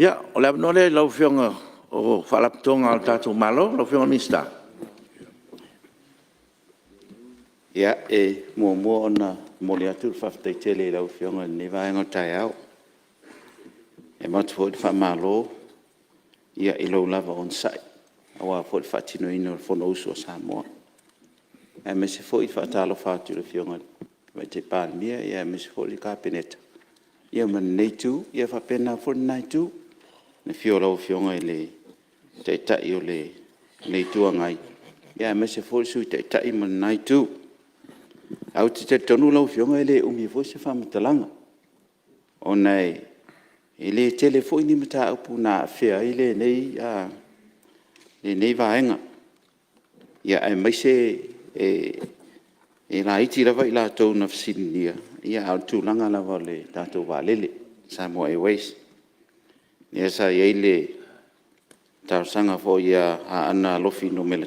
Ia, o le avanoa lea i lau Afioga o Faalapotopotoga a le tatou Malo, lau Afioga i le Minisita. Ia, e muamua ona momoli atu le faafetai tele i lau Afioga i lenei vaega o le taeao. E avatu foi le faamalo i lou lava onosai aua foi le faatinoina o le Fonousu a Samoa. Aemaise foi e faatalofa atu i le Afioga i le Tamaitai Palemia aemaise foi le Kapeneta ma lenei itu, ia faapena foi lena itu i le afio o lau Afioga i le Taitai o le Itu Agai, aemaise foi le Sui Taitai ma lena itu. Ae ou te talitonu lau Afioga e le umi foi se faamatalaga, ona e le tele foi ni mataupu na afea ai lenei vaega, aemaise e laiti lava i latou na fesiligia, a o le tulaga lava o le tatou vaalele Samoa Airways. Lea sa i ai le talosaga foi ia Aana Alofi 1,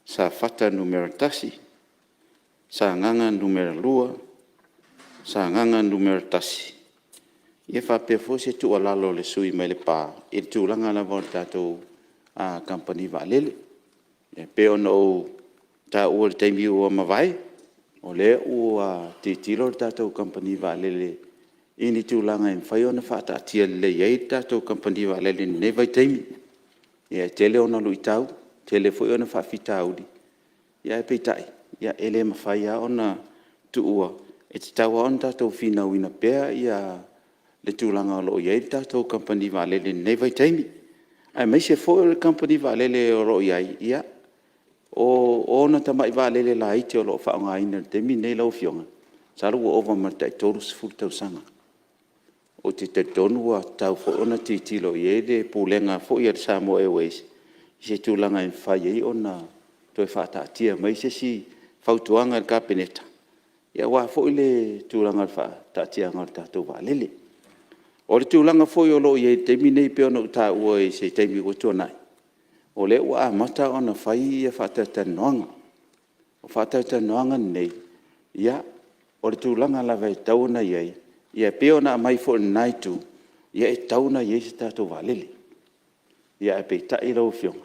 Safata 1, Sagaga 2, Sagaga 1, ia faapea foi se tuualalo a le sui usufono mai Lepa i le tulaga lava o le tatou kamupani vaalele. E pei ona ou taua i le taimi ua mavae, o lea ua tilotilo le tatou kamupani vaalele i ni tulaga e mafai ona faataatia lelei ai le tatou kamupani vaalele i lenei vaitaimi. E tele ona luitau, e tele foi ona faafitauli, ae peitai, e le mafai lava ona tuua, e tatau lava ona tatou finauina pea le tulaga o lo o i ai le tatou kamupani vaalele i lenei vaitaimi. Aemaise foi o le kamupani vaalele o lo o i ai, ia, o ona tamai vaalele laiti o lo o faaaogaina i le taimi lenei lau Afioga, masalo ua ova ma le tai 30 tausaga. Ou te talitonu ua tatau foi ona tilotilo i ai le Pulega foi a le Samoa Airways i se tulaga e mafai ai ona toe faataatia mai se isi fautuaga i le Kapeneta, aua foi le tulaga o le faataatiaga o le tatou vaalele. O le tulaga foi o lo o i ai i le taimi lenei pei ona ou taua i se taimi ua tuanai, o lea ua amata ona fai faatalatalanoaga. O faatalatalanoaga nei, ia, o le tulaga lava e tatau ona i ai, e pei ona aumai foi e lena itu, e tatau ona i ai se tatou vaalele. Ae peitai lau Afioga,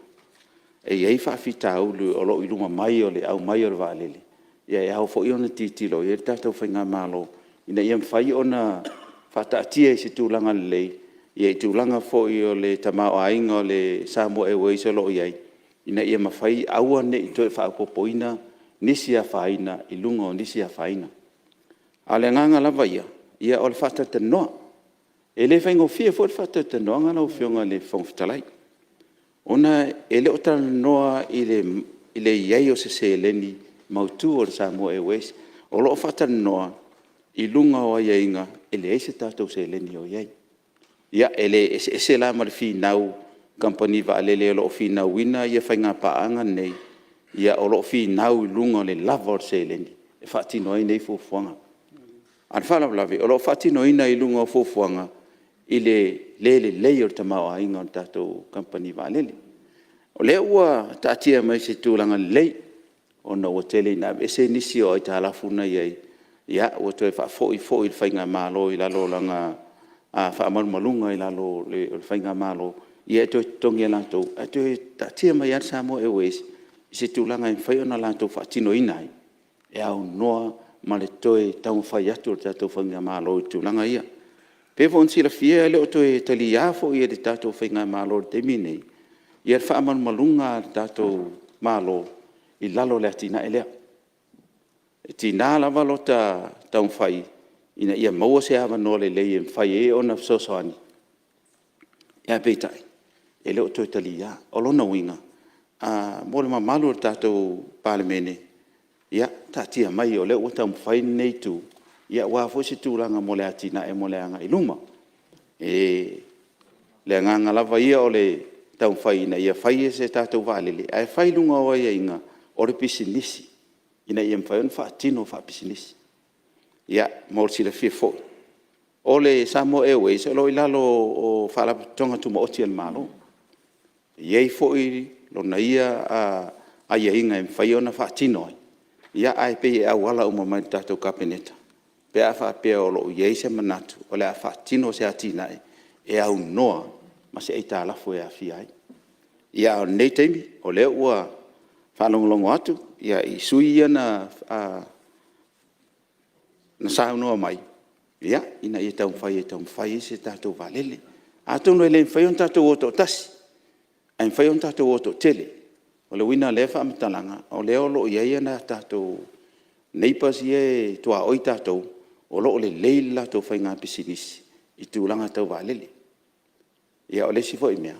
e i ai faafitauli o lo o i luma mai o le aumai o le vaalele, e ao foi ona tilotilo i ai le tatou faigamalo ina ia mafai ona faataatia i se tulaga lelei le tulaga foi o le tamaoaiga o le Samoa Airways o lo o i ai, ina ia mafai, aua ne i toe faaopoopoina nisi afaina i luga o nisi afaina. A o le agaga lava ia, o le faatalatalanoa. E le faigofie foi le faatalatalanoaga lau Afioga i le Fofoga Fetalai, ona e le o talanoa i le i ai o se seleni mautu a le Samoa Airways. O lo o faatalanoa i luga o aiaiga e leai se tatou seleni o i ai. Ia, e le eseese la ma le finau a kamupani vaalele o lo o finauina faiga paaga nei, o lo o finau i luga o le lava o le seleni e faatino ai nei fuafuaga. A o le faalavelave, o lo o faatinoina i luga o fuafuaga i le le lelei o le tamaoaiga o le tatou kamupani vaalele. O lea ua taatia mai i se tulaga lelei ona ua tele ina aveese nisi o aitalafu na i ai, ua toe faafoi foi i le faigamalo i lalo o lana faamalumaluga i lalo o le faigamalo, ia e toe totogi e latou, ae toe taatia mai lava le Samoa Airways i se tulaga e mafai ona latou faatinoina ai, e aunoa ma le toe taumafai atu o le tatou faigamalo i tulaga ia. E pei foi ona silafia e le o toe taliaina foi e le tatou faigamalo i le taimi lenei le faamalumaluga a le tatou Malo i lalo o le atinae lea. E tiga lava lota taumafai ina ia maua se avanoa lelei e mafai ai ona fesoasoani, ae peitai, e le o toe taliaina. O lona uiga, mo le mamalu o le tatou Palemene, ia taatia mai o lea ua taumafai lenei itu, aua foi se tulaga mo le atinae mo le agai i luma. O le agaga lava ia o le taumafai ina ia fai se tatou vaalele, ae fai i luga o aiaiga o le pisinisi, ina ia mafai ona faatino faapisinisi. Ia, mo le silafia foi, o le Samoa Airways, o lo o i lalo o Faalapotopotoga Tumaoti a le Malo. E i ai foi lona ia aiaiga e mafai ona faatino ai, ae pei e auala uma mai le tatou Kapeneta pe a faapea o lo o i ai se manatu o le a faatino se atinae e aunoa ma se aitalafu e aafia ai. Ia a o lenei taimi, o lea ua faalogologo atu i sui usufono ia na saunoa mai, ia, ina ia taumafai e taumafai ai se tatou vaalele. Atonu e le mafai ona tatou o toatasi, ae mafai ona tatou o toatele. O le uiga o lea faamatalaga, o lea o lo o i ai tatou neighbours ia e tuaoi tatou, o lo o lelei le latou faiga pisinisi i tulaga tau vaalele. Ia o le isi foi mea,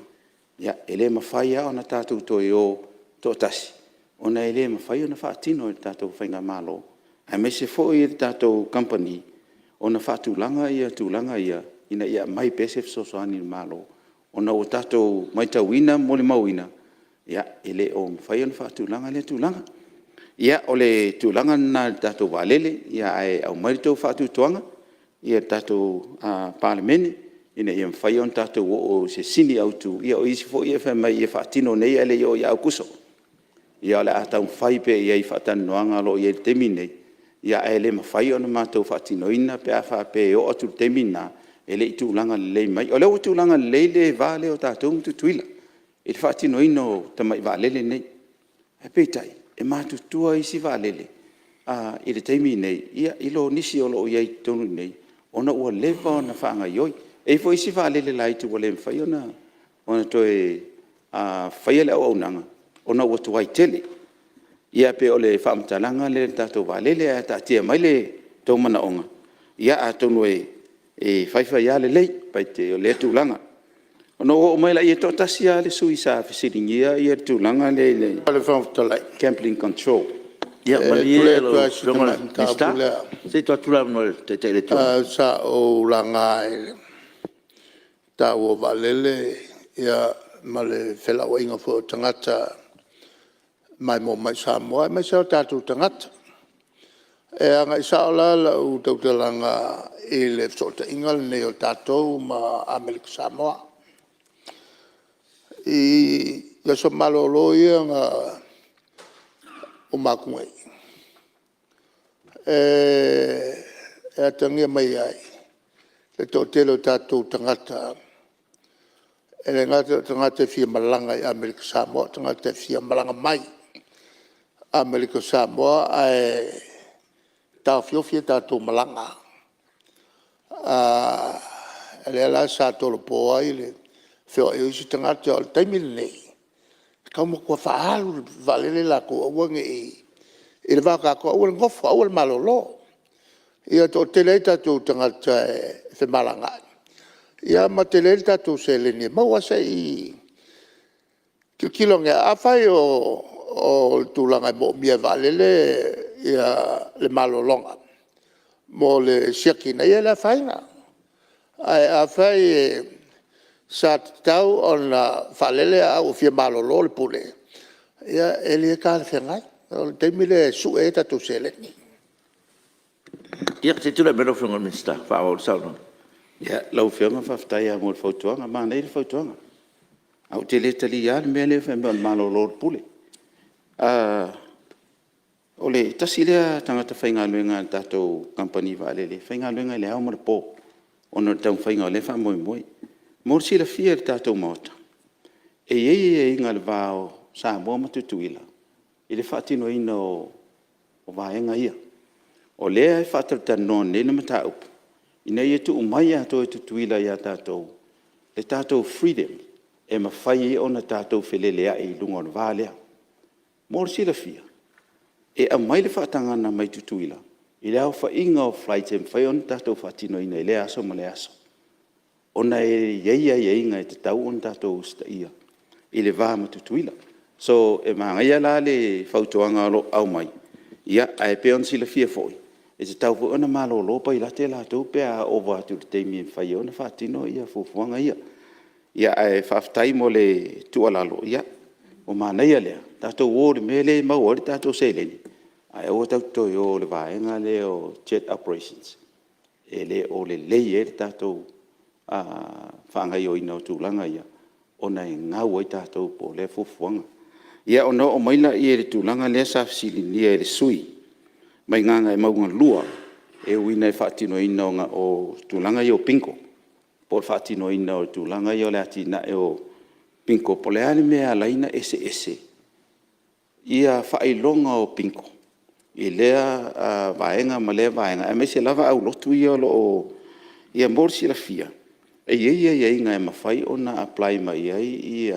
e le mafai lava ona tatou toe o toatasi, ona e le mafai ona faatino e le tatou faigamalo, aemaise foi le tatou kamupani ona faatulaga tulaga ia ina ia aumai pea se fesoasoani a le Malo, ona ua tatou matauina ma molimauina, e le o mafai ona faatulaga lea tulaga. Ia, o le tulaga lena i le tatou vaalele, ae aumai lo outou faatuatuaga le tatou Palemene ina ia mafai ona tatou oo i se sini autu. Ia o isi foi ia fai mai ia faatino nei ae le i oo ia Aokuso. Ia o le a taumafai pea i ai i faatalanoaga o lo o i ai i le taimi lenei, ae le mafai ona matou faatinoina pe a faapea e oo atu i le taimi lena e le i tulaga lelei mai. O lea ua tulaga lelei le va lea o tatou ma Tutuila i le faatinoina o tamai vaalele nei. Ae peitai, e matutua isi vaalele i le taimi lenei i lo nisi o lo o i ai i totonu i inei ona ua leva ona faagaoioi. E i ai foi isi vaalele laiti ua le mafai ona toe faia le auaunaga ona ua tuai tele. Ia pei o le faamatalaga lea i le tatou vaalele, ae taatia mai lo outou manaoga, atonu e fai fai lava lelei o lea tulaga. Ona ou oo mai lea, e toatasi lava le sui usufono sa fesiligia le tulaga lea i le Gambling Control. Ia malie lau Afioga Afioga i le Minisita, se i tuu atu le avanoa i le Taitai o le Itu Agai. Sa ou laga i le taua o vaalele ma le felauaiga foi o tagata maimoa mai i Samoa aemaise lava o tatou tagata. E agai sao la lau tautalaga i le fesootaiga lenei o tatou ma Amerika Samoa. I aso malolo ia na uma atu nei, e atagia mai ai le toatele o tatou tagata e le gata o tagata e fia malaga i Amerika Samoa, a o tagata e fia malaga mai Amerika Samoa ae taofiofi a tatou malaga. Lea la sa tolopo ai le feoai o isi tagata. O le taimi lenei, e tau matua faaalu i le vaalele latou aua ne i… i le va o tatou, aua le nofo, aua le malolo. Ia toatele ai tatou tagata e femalagaai ia ma tele ai le tatou seleni e maua. Se i tilotilo ane lava, afai o le tulaga e moomia e vaalele le malologa mo le siakiina, ia e le afaina. Ae afai sa tatau ona faalele ae ua fia malolo le Pule, ia e le talafeagai. O le taimi lea e sue ai tatou seleni. Ia se i tulai mai lau Afioga i le Minisita e faaauau le saunoaga. Lau Afioga faafetai lava mo le fautuaga, manaia le fautuaga. Ae ou te le talia le mea lea fai mai o le malolo o le Pule. O le tasi lea tagata faigaluega a le tatou kamupani vaalele e faigaluega i le ao ma le po ona o le taumafaiga o lea faamoemoe. Mo le silafia e le tatou Maota, e i ai aiaiga i le va o Samoa ma Tutuila i le faatinoina o vaega ia. O lea e faatalatalanoa nei le mataupu ina ia tuu mai atoa e Tutuila ia tatou le tatou freedom e mafai ai ona tatou feleleai i luga o le va lea. Mo le silafia, e aumai le faatagaga mai Tutuila i le aofaiga o flights e mafai ona tatou faatinoina i lea aso ma lea aso, ona e i ai aiaiga e tatau ona tatou usitaia i le va ma Tutuila. So, e manaia la le fautuaga o lo o aumai, ae pei ona silafia foi, e tatau foi ona malolo pailate latou pe a ova atu i le taimi e mafai ai ona faatino fuafuaga ia. Ae faafetai mo le tuualalo, ua manaia lea, tatou o i le mea lea e maua ai le tatou seleni, ae aua tatou te toe o i le vaega lea o Jet Operations e le o lelei ai le tatou faagaoioiga o tulaga ia, ona e gau ai tatou po o lea fuafuaga. Ia, ona oo mai lea i le tulaga lea sa fesiligia e le sui usufono mai Gagaemauga 2 e uiga i le faatinoina o tulaga ia o bingo. po o le faatinoina o le tulaga ia o le atinae o bingo, po o le a le mea e ala ai ona eseese faailoga o bingo i lea vaega ma lea vaega, aemaise lava aulotu ia o lo o… Ia mo le silafia, e i ai aiaiga e mafai ona apply mai ai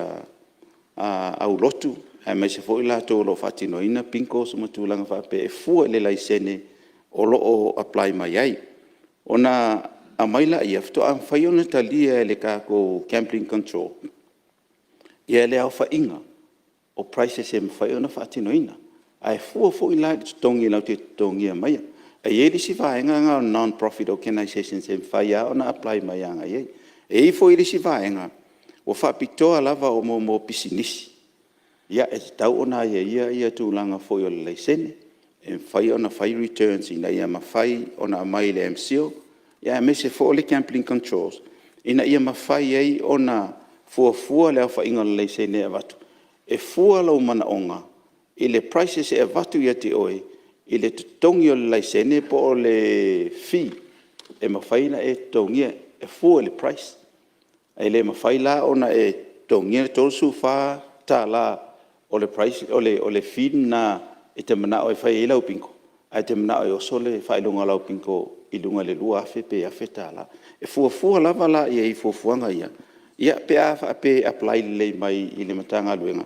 aulotu aemaise foi i latou o lo o faatinoina bingos ma tulaga faapea e fua i le laisene o lo o apply mai ai. Ona aumai lea faatoa mafai ona talia e le tatou Gambling Control le aofaiga o prizes e mafai ona faatinoina. Ae fua foi la i le totogi latou te totogiina maia. E i ai le isi vaega na o non-profit organizations e mafai lava ona apply mai agai i ai. E i ai foi le isi vaega ua faapitoa lava mo pisinisi. Ia e tatau ona aiaia le tulaga foi o le laisene e mafai ona fai returns ina ia mafai ona aumai i le MCIL aemaise foi o le Gambling Control ina ia mafai ai ona fuafua le aofaiga o le laisene e avatu, e fua lou manaoga i le prizes e avatu ia te oe i le totogi o le laisene po o le fee e mafai ona e totogiina, e fua i le prize. E le mafai la ona e totogia le $34 o le prize, o le fee lena e te manao e fai ai lau bingo, ae te manao e oso le faailoga o lau bingo i luga i le $2,000 pe $1,000. E fuafua lava la i ai i fuafuaga ia pe a faapea e apply lelei mai i le Matagaluega,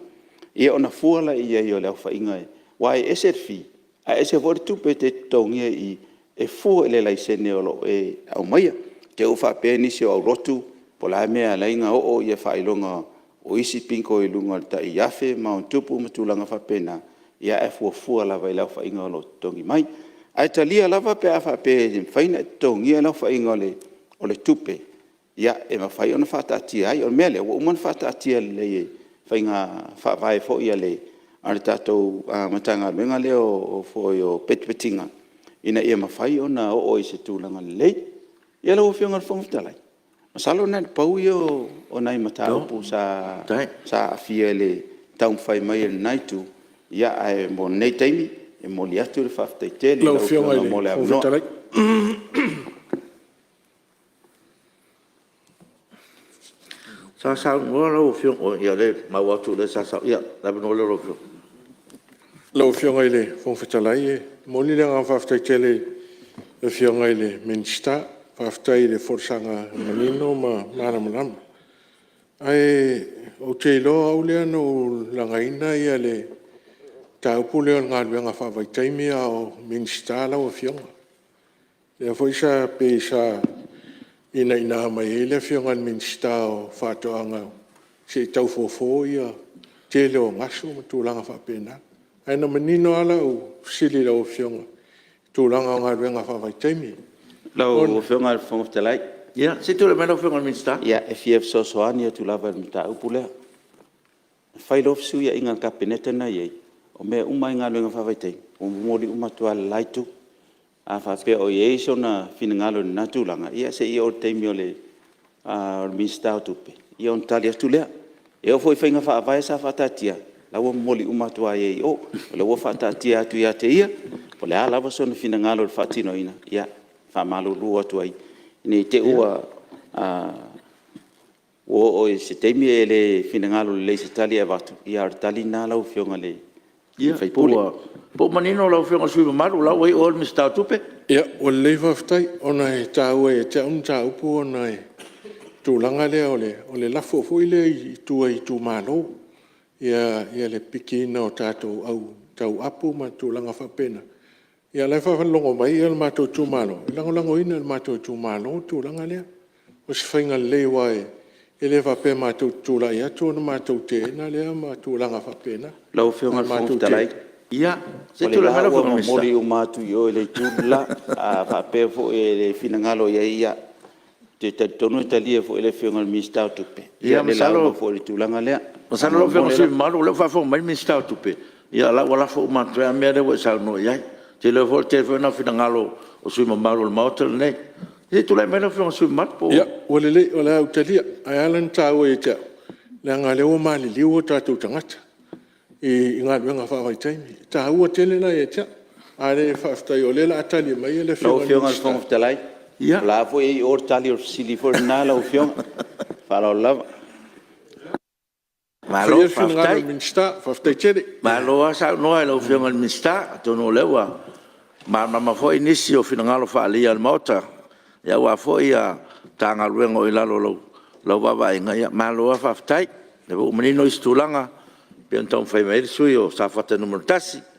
ia ona fua lea i ai o le aofaiga, aua e ese le fee ae ese foi le tupe e te totogia i i e fua i le laisene o lo o e aumaia. I te i ua faapea nisi o aulotu po o le a le mea e ala ai ona oo faailoga o isi bingo i luga i le tai $1,000+ ma tulaga faapena, ae fuafua lava i le aofaiga o lo o totogi mai. Ae talia lava pe a faapea e mafai ona e totogia le aofaiga o le tupe e mafai ona faataatia ai. O le mea lea, ua uma ona faataatia lelei e faiga faavae foi a le tatou Matagaluega lea o Petipetiga ina ia mafai ona oo i se tulaga lelei. Ia lau Afioga i le Fofoga Fetalai, masalo na o le pau ia o nai mataupu sa aafia i le taumafai mai a lena Itu, ae mo lenei taimi, e momoli atu le faafetai tele i lau Afioga mo le avanoa. Sa saunoa lau Afioga, ia o lea e maua atu o lea sa saunoa… Ia, le avanoa lea o lau Afioga. Lau Afioga i le Fofoga Fetalai, e momoli le agaga faafetai tele i le Afioga i le Minisita, faafetai i le folasaga manino ma le malamalama. Ae ou te iloa o au lea na ou lagaina le mataupu lea o le galuega faavaitaimi a o Minisita lau Afioga. Lea foi sa pei sa inaina mai ai le Afioga i le Minisita o Faatoaga se i tau fofo le tele o gasu ma tulaga faapena. Ae na manino lava lau fesili i lau Afioga i le tulaga o galuega faavaitaimi. Lau Afioga i le Fofoga Fetalai… Ia, se i tulai mai lau Afioga i le Minisita. Ia, e fia fesoasoani atu lava i le mataupu lea. Na fai loa fesuiaiga a le Kapeneta lena e i ai, o mea uma lava i galuega faavaitaimi, ua momoli uma atu lava i le la itu. A faapea o i ai sona finagalo i lena tulaga, ia se i oo i le taimi o le Minisita o Tupe ona tali atu lea. E oo foi i faiga faavae sa faataatia, la ua momoli uma atu lava i ai i o. O lea ua faataatia atu ia te ia, po o le a lava sona finagalo i le faatinoina, ia, e faamalulu atu ai, ne i te i ua oo i se taimi e le finagalo lelei i se tali e avatu, ae o le tali lena lau Afioga i le sui usufono. Ia, po ua manino lau Afioga i le sui usufono mamalu, o la ua i o le Minisita o Tupe. Ia, ua lelei faafetai ona e taua ia te au le mataupu ona o le tulaga lea o le lafo foi lea i tua i itumalo le pikiina o tatou au tauapu ma tulaga faapena. Ia o la e faalogologo mai le matou itumalo, e lagolagoina e le matou itumalo le tulaga lea. O se faiga lelei aua e le faapea matou te tulai atu ona matou teena lea ma tulaga faapena. Lau Afioga i le Fofoga Fetalai, Ia, se i o tulai mai lena lau ua Afioga i le Minisita. momoli uma atu i o i le itu le la. A faapea foi e le finagalo i ai, ia, ou te talitonu e talia foi e le Afioga i le Minisita o Tupe le lauga foi i le tulaga lea. Masalo lau Afioga i le sui usufono mamalu o lea ua faafofoga mai le Minisita o Tupe, ia o la ua lafo uma atu lava mea ia ua e saunoa i ai. Ou te iloa foi o le tele foi lena o finagalo o sui usufono mamalu o le Maota lenei. Se i tulai mai lau Afioga i le sui usufono mamalu po o… Ia, ua lelei o le a ou talia. Ae ala ona taua ia te au, leaga o lea ua maliliu o tatou tagata i galuega faavaitaimi. E taua tele la ia te au, a o le faafetai o lea o le a tali mai le Afioga i le Lau Afioga i le Minisita. Fofoga Fetalai, O la foi e i o le tali o le fesili foi lena lau Afioga. Ma le faaaloalo lava. Malo faafetai. Malo lava saunoa i lau Afioga i le Minisita, atonu o lea ua malamalama foi nisi o finagalo faaalia o le Maota aua foi Matagaluega o i lalo o lau vaavaaiga. Malo lava faafetai. O lea foi ua manino isi tulaga pei ona taumafai mai ai le sui usufono mo Safata 1.